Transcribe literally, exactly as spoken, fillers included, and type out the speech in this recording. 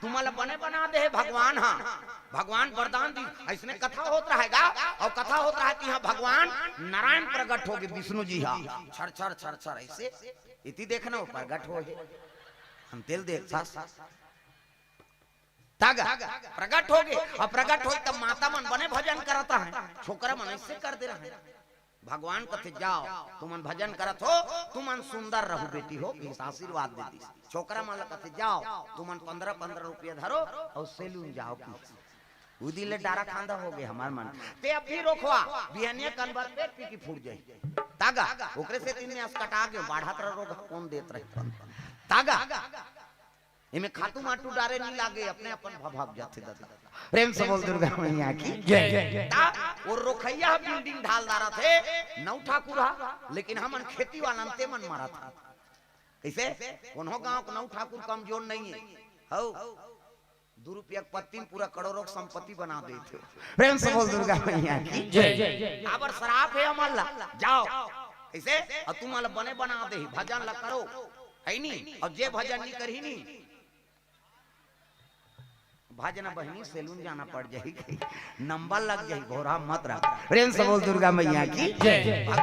तुमन ला बने बना दे हे भगवान हा। भगवान वरदान दी, अइसने कथा होत रहय गा। अउ कथा होत रहय कि हाँ, भगवान नारायण प्रगट होगे, विष्णु जी हा। छर छर छर छर अइसे इति देखना, वो प्रगट होहे। हम तेला देखथस। त गा, प्रगट होगे। अउ प्रगट होय तब माता मन बने भजन करत रहय, छोकरा मन अइसे कर दे रहय। भगवान कथे, "जाव, तुमन भजन करत हो, तुमन सुंदर रहू बेटी हो," कहिस आशीर्वाद दे दिस। छोकरा मन ला कथे, "जाव, तुमन पंद्रह पंद्रह रुपया धरो अउ सैलून जाव," कहिस। उही दिन ले डारा खांदा होगे हमर मन। ते अब भी रोखवा, बिहनिया कन बर पेट पी के फूट जाही। त गा, ओकरे सेती मैं असकटा गेंव, बाढ़त रह रोग कोन देत रही। त गा, एमे खातू माटू डारे नइ लागे, अपने अपन भभक जाथे ददा। प्रेम से बोल दुर्गा मैया की जय। त वो रोखइया ह building ढाल डारत हे, नौ ठाकुर हा, लेकिन हमन खेती वाला ते मन मरत हा। कइसे? कोनो गांव के नौ ठाकुर कमजोर नइ हे। हौ, दू रुपया के पत्ती में पूरा करोड़ों के संपत्ति बना देथे। प्रेम से बोल दुर्गा मैया की जय। काबर श्राप हे हमन ला, जाव। कइसे? अउ तुमन ला बने बना देही, भजन ला करो, हइ नी? अउ जे भजन नइ करही नी, भजना बहिनी, सैलून जाना पड़ जाही, नंबर लग जाही, घोरा मत रख। प्रेम से बोल दुर्गा मैया की जय।